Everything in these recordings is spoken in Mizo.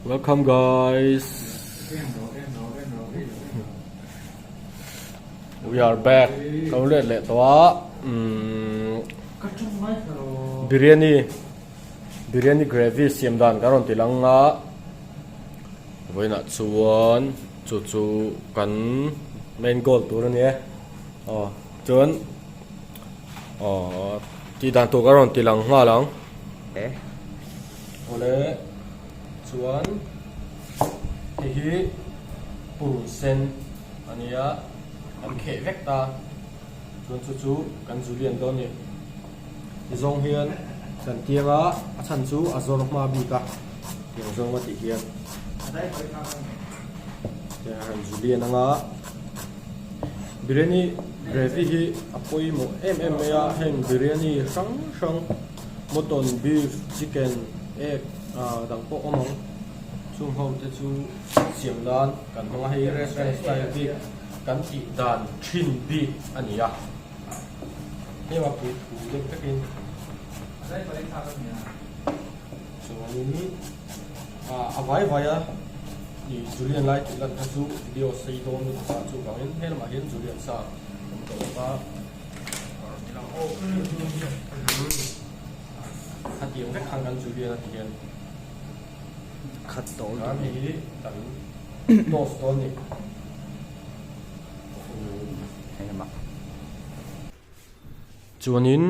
Welcome guys. We are back. Kan let leh tawh a. Umm biryani biryani gravy siam dan kan rawn ti lang a. Vawiinah chuan chu chu kan main goal tur a ni e. Aw chuan aw tih dan tur kan rawn ti lang nghal ang. Awle chuan hei hi purun sen a ni a kan kheh vek ta chuan chu chu kan zu lian dawn a ni ti zawng hian kan tiang a a chhan chu a zawr hma bik a tiang zawng a tih hian tiang han zu lian ang a biryani gravy hi a pawimawh em em mai a heng biryani hrang hrang. Mutton, beef, chicken, egg ah dang pawh awm ang. Chung ho te chu siam nan kan hmang a, hei restaurant style bik kan tih dan thin bik a ni a. Heng a pui thu deuh vekin chuanin ah a vai vai a ih Julian lai tih lan kha chu video sei dawn lutuk a chuvangin he lamah hian Julian sa awm tawh bawk a. Khatiang vek khan kan Julian a ti hian khat tawh lutuk hei hi kan toast dawn ni chuanin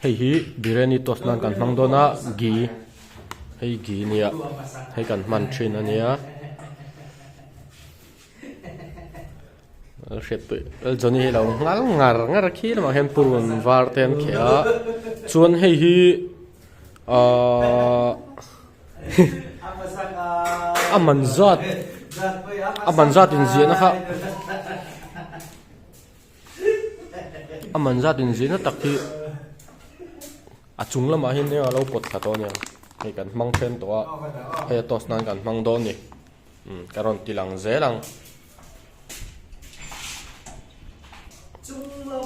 hei hi biryani toast nan kan hmang dawn a ghee hei ghee nia hei kan hman thin a nia. Johnny hi lo ngal ngar ngar a khi lamah hian purun var te an kheh a chuan hei hi ahh a man zat a man zat inziahna kha a man zat inziahna tak hi a chung lamah hian eng a lo pawt thla tawh a nia hei kan hmang then tawh a hei a toast nan kan hmang dawn a ni. Umm ka rawn ti lang zel ang.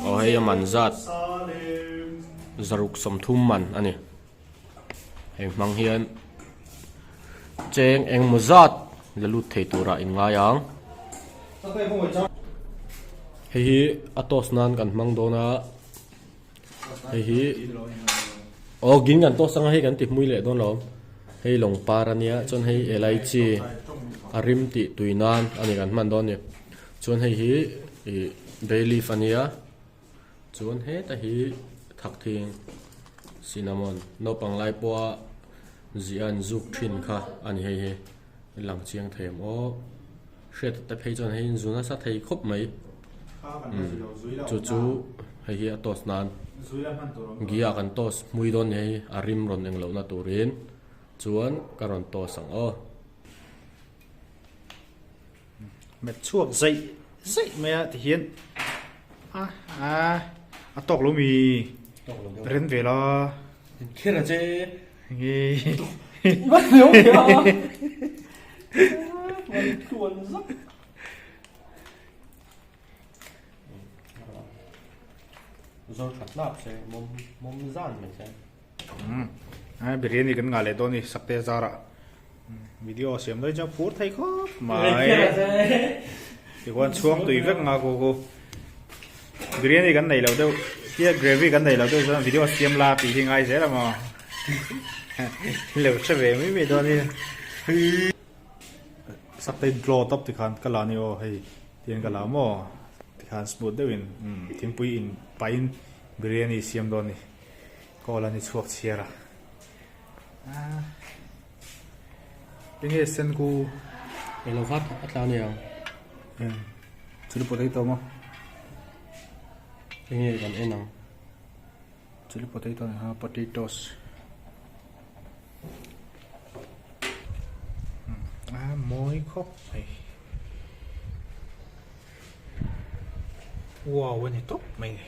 Aw hei a man zat zaruk 30 man a ni. Hei hmang hian cheng engmaw zat la lut thei turah in ngai ang. Hei hi a toast nan kan hmang dawn a. Hei hi aw gin kan toast anga hei kan ti hmui leh dawn lo hei lawng par ania chuan hei elaichi a rim tih tui nan a ni kan hman dawn a ni chuan hei hi ih bay leaf ania chuan heta hi thakthing cinnamon naupang lai pawha ziah an zuk thin kha a ni hei hi lang chiang thei ang aw hriat te phei chuan hei zu nasa thei khawp mai chu chu hei hi a toast nan ghee ah kan toast hmui dawn ni hei a rim rawn eng lohna turin chuan ka rawn toast ang aw. Met chhuak zaih zaih mai a tihian a a a tawk lo mi ren ve la. Kher a che. Nge. Zor that lap se mawm mawm zan mai se. Ai biryani kan ngah leh dawn ni sakte zarah video siam daih chuan phur thei khawp mai tikhuan chhuang tui vek nga ku ku biryani kan nei lo deuh tia gravy kan nei lo deuh chuan video siam la tih hi ngai zel a maw lo hre ve mai mai dawn ni sakte draw tawp tikhan ka la ni aw hei tiang ka la maw tikhan smooth deuhin thingpui in pahin biryani siam dawn ni. Call a ni chhuak chhiar a. Enge sen ku? Eng lo kha a tla a nia. Chili potato maw? Enge kan en ang? Chili potato ni ha potatoes. A mawi khawp mai. Wow a ni tawp mai ni.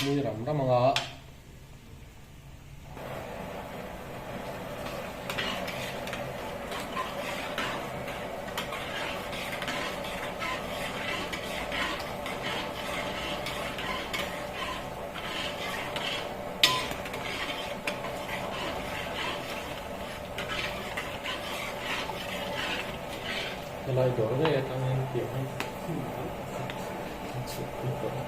hmui ram ram ang a. Helai dawr ngei atangin tiang hi an chhuah pui tawh a.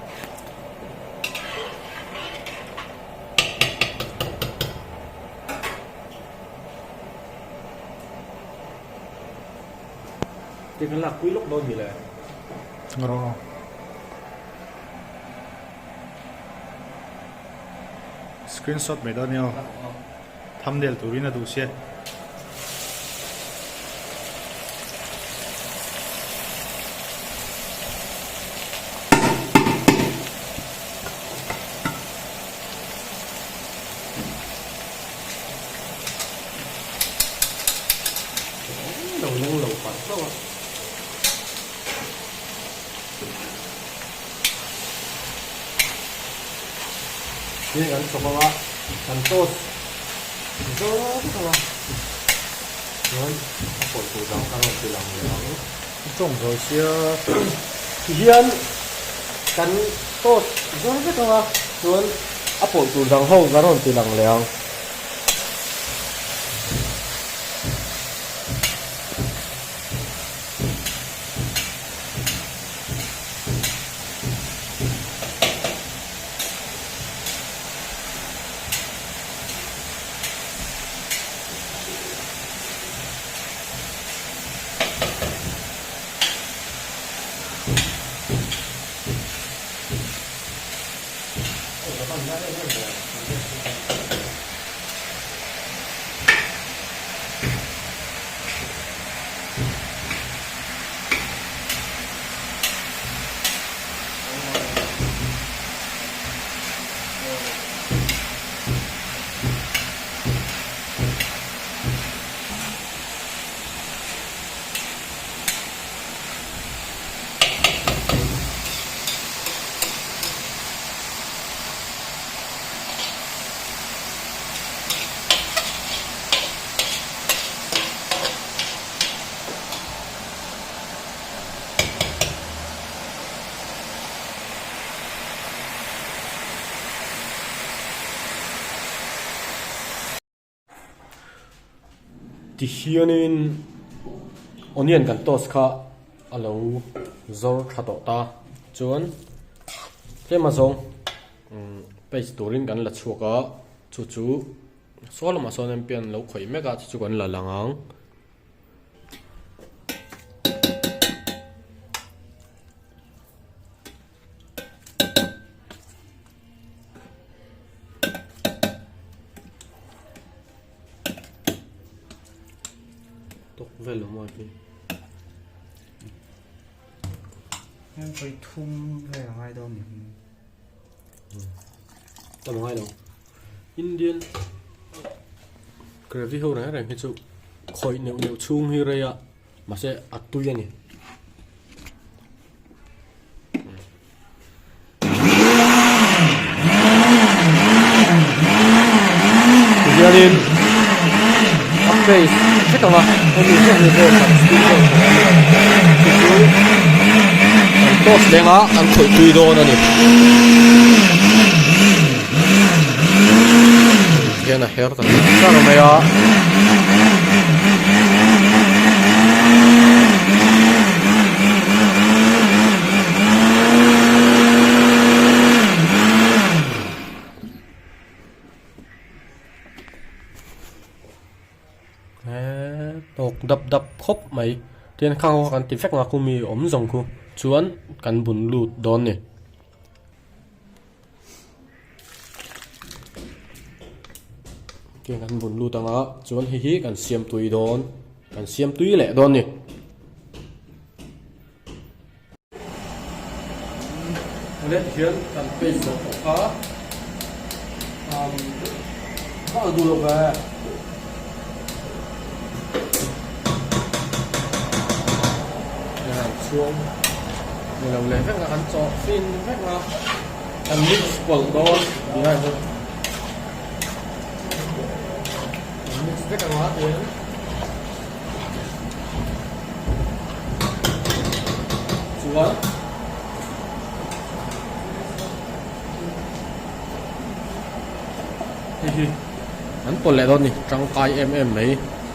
Ti kan lak pui lawk dawn mi le? Rawh. Screenshot mai dawn nia. Thumbnail turin a duh sia. Lo leng lo palh hlauh a. Tin kan chawp anga kan toast zawk anga chuan a pawlh tur dang a rawn ti lang leh ang. Tawng zawi sia. Tihian kan toast zawk vek anga chuan a pawlh tur dang ho ka rawn ti lang leh ang. Tihianin onion kan toast kha a lo zawr tha tawh ta chuan tlem azawng paste turin kan la chhuak a chu chu saw lamah sawn mp an lo khawih mek a chu chu kan la lang ang. Tawk vel lo maw hi. Heng pawh thum vel a ngai dawn ni. Tam a ngai lo. Indian gravy ho reng reng hi chu khawih neuh neuh chhung hi rei a mahse a tui a ni. Tihianin a paste vek ang a hemi hemi pawh kan spin zawk thei a ni chu chu kan toast leng a kan khawih tui dawn a ni hian a her ta char mai a. Tawk dap dap khawp mai tin khang kan ti vek ang a khumi awm zawng khu chuan kan bun lut dawn a ni. Tiang kan bun lut ang a chuan hei hi kan siam tui dawn kan siam tui leh dawn a ni. Awle tihian kan paste zawh tawh kha umm a duh lo ve. Chhuang ni lo leh vek a kan chawh fin vek a. Kan mix pawlh dawn tihah hian kan mix vek ang a tihian chuan hei hi kan pawlh leh dawn a ni tangkai em em mai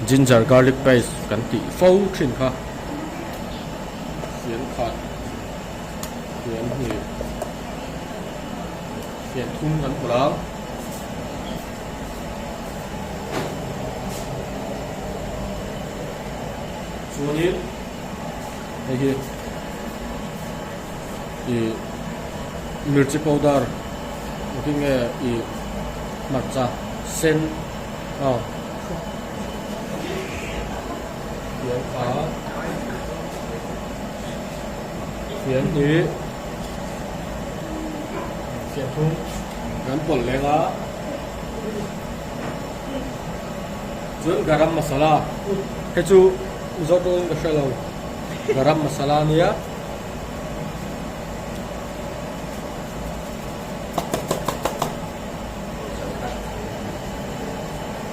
ginger garlic paste kan tih fo thin kha fian khat. Fian hnih fian thum kan hmu lo. Chuanin hei hi ih mirchi powder engtin nge ih hmarcha sen aw fian kha. Fian hi fian thum kan pawlh leng a chuan garam masala hei chu mizo tawngin ka hre lo garam masala a nia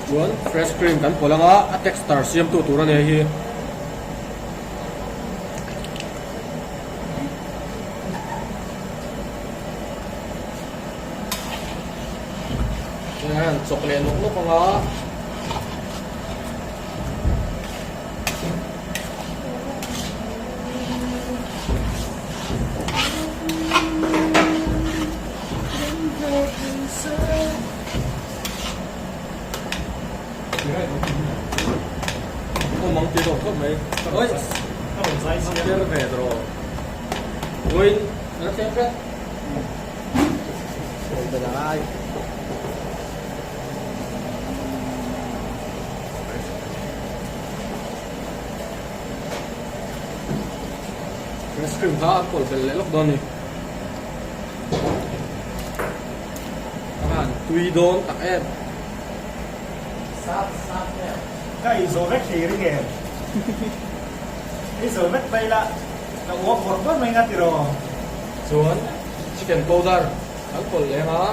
chuan fresh cream kan pawlh ang a a texture siam tu tur a nia hi. Hian chawk leh nawk nawk ang a. Awm ang tih tawh khawp mai. Oi! A ker ve tawh. Vawiin a thleng hret. Ice cream kha a pawlh belh leh lawk dawn a ni. A han tui dawn tak em. Ka ei zawh vek thei ring em? Ei zawh vek mai la, ka uap bawrh bawrh mai nga tiraw? Chuan chicken powder kan pawlh leng a.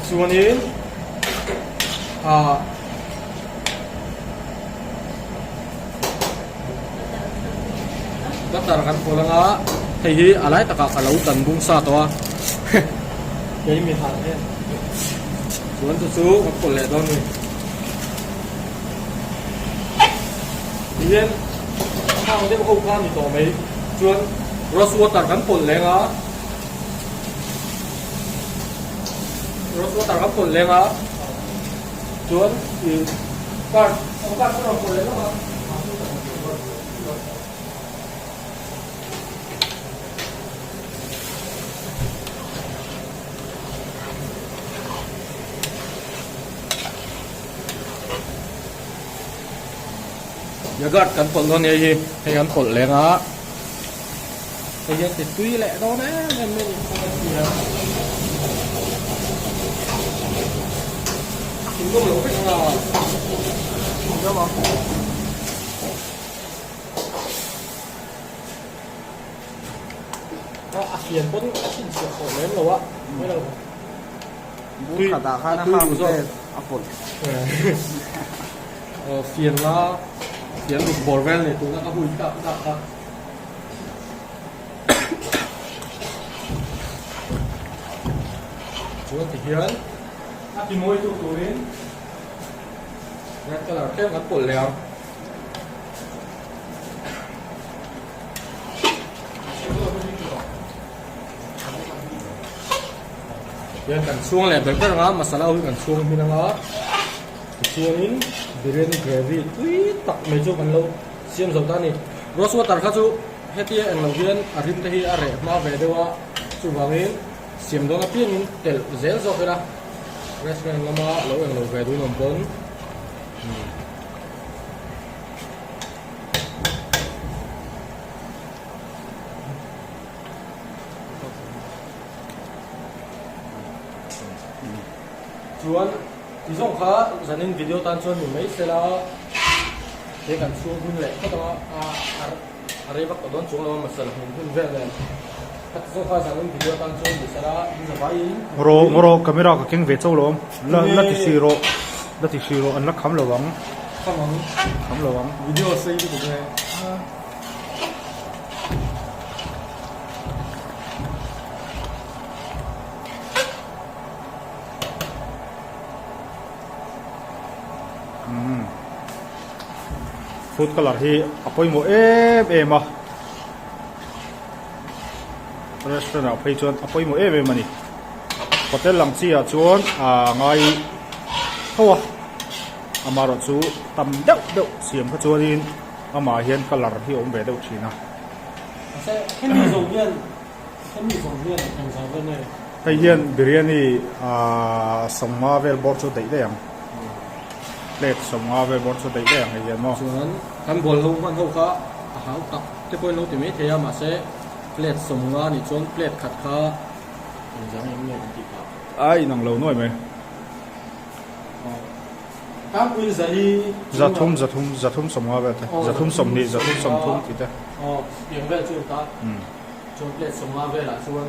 Tichuanin ah. Butter kan pawl anga hei hi a lai takah ka lo tan bung sa tawh a kei mi harh em chuan chu chu kan pawl leh dawn a ni tihian hang deuh ho kha a ni tawh mai chuan rose water kan pawlh leng a rose water kan pawlh leng a. Chuan ih card aw card ka rawn pawh leh lawk a. Yogurt kan pawlh dawn nia hi hei kan pawlh leng a hei hian ti tui leh dawn em em mai ni ka hria. Thingawm loh vek anga thingawm ang. A fian pawn a chhinchhiah tawh lem lo a mai lo. Bur khatah khan a hang vel a pawlh. Fian la fian ruk bawr vel nei tuna ka hui tak tak kha. Chuan tihian a ti mawi tu turin red colour tlem kan pawlh leh ang. Hian kan chhung leh ber ber anga masala ho hi kan chhung hmin anga tichuanin biryani gravy tui tak mai chu kan lo siam zo ta a ni. Rose water kha chu hetia eng lo hian a rim te hi a reh hma ve deuh a chuvangin siam dawn apiangin telh zel zawk ila restaurant lama lo eng lo ve dun awm pawn. Chuan ti zawng kha zanin video tan chuan ni mai sela he kan chhung hun leh phawt anga a rei vak tawh dawn chuang lo a masala hmun hun vel nen kha ti zawng kha zanin video tan chuan ni sela in zavaiin Rawh rawh camera ka keng ve chauh lo awm la la ti hrih rawh la ti hrih rawh an la kham lo ang kham ang kham lo ang video sei lutuk nge. Food colour hi a pawimawh em em a restaurant ah phei chuan a pawimawh em em a ni hotel ang chi ah chuan a ngai tho a amaherawh chu tam deuh deuh siam kha chuanin amah hian colour hi a awm ve deuh thin a. Hei hian biryani ahh sawmnga vel bawr chu daih daih ang plate sawmnga vel bawr chu daih daih ang hei hian maw. Chuan kan bawl ho hman ho kha a hau tak te pawhin lo ti mai thei a mahse plate sawmnga nih chuan plate khat kha engzah nge nge kan tih phah. A inang lo nuai mai. Tlangpui zali Zathum zathum zathum sawmnga vel te zathum sawmhnih zathum sawmthum tih te. Aw tiang vel chu a ni ta. Chuan plate sawmnga velah chuan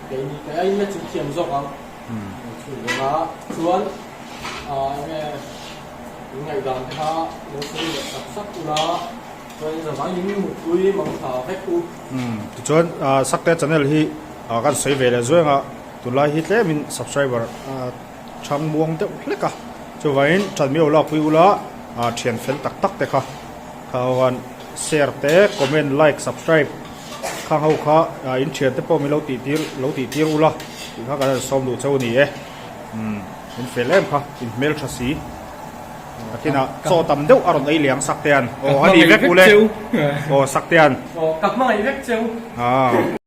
keini kei aiin la chim thiam zawk ang. Chhun dawn a chuan ah enge in ngaihdan te kha lo sawi leh sak sak ula chuan in zavaiin mutpui mangtha vek u. Tichuan Sakte channel hi kan sawi ve leh zuai anga tunlai hi tlemin subscriber chhang muang deuh hlek a chuvangin Chanmio lakpui ula thian fel tak tak te kha kha chuan share te comment like subscribe khang ho kha in thian te pawh min lo tih tir lo tih tir ula tih kha kan han sawm duh chauh a ni e umm in fel em kha in hmel tha si takinah chaw tam deuh a rawn ei leh ang Saktean aw a ni vek ule aw Saktean aw ka hmangaih vek cheu aaa.